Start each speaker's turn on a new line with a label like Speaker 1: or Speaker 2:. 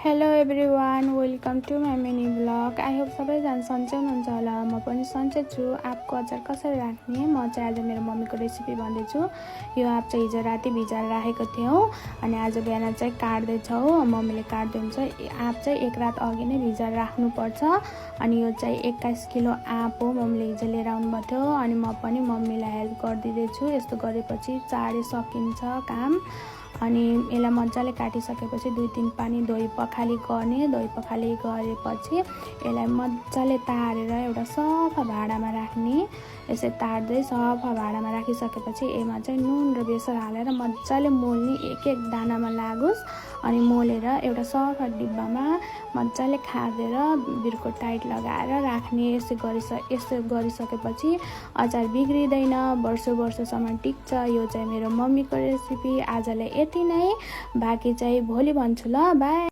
Speaker 1: Hello everyone, welcome to my mini blog. I hope सबैजना सन्चै हुनुहुन्छ होला। म पनि सन्चै छु। आँपको अचार कसरी राख्ने म चाहिँ आज मेरो मम्मीको रेसिपी भन्दैछु। यो आँप चाहिँ हिजो राति भिजाएर राखेको थियौँ अनि आज बिहान चाहिँ काट्दैछौँ। मम्मीले काट्दै हुन्छ। आँप चाहिँ एक रात अघि नै भिजाएर राख्नुपर्छ। अनि यो चाहिँ 21 किलो आँप हो। मम्मीले हिजो लिएर आउनुभएको थियो अनि म पनि मम्मीलाई हेल्प गरिदिँदैछु। यस्तो गरेपछि चाँडै सकिन्छ काम। अनि यसलाई मजाले काटिसकेपछि 2-3 पानी धोइ पखाली गर्ने। धोइ पखाली गरेपछि यसलाई मजाले तारेर एउटा सफा भाँडामा राख्ने। यसै तार्दै सफा भाँडामा राखिसकेपछि यसमा चाहिँ नुन र बेसर हालेर मजाले मोल्ने, एक एक दानामा लागोस्। अनि मोलेर एउटा सफा डिब्बामा मजाले खाँदेर बिर्को टाइट लगाएर राख्ने। यसो गरिसकेपछि अचार बिग्रिँदैन, वर्षसम्म टिक्छ। यो चाहिँ मेरो मम्मीको रेसिपी। आजलाई यति नै, बाँकी चाहिँ भोलि भन्छु ल। बाई।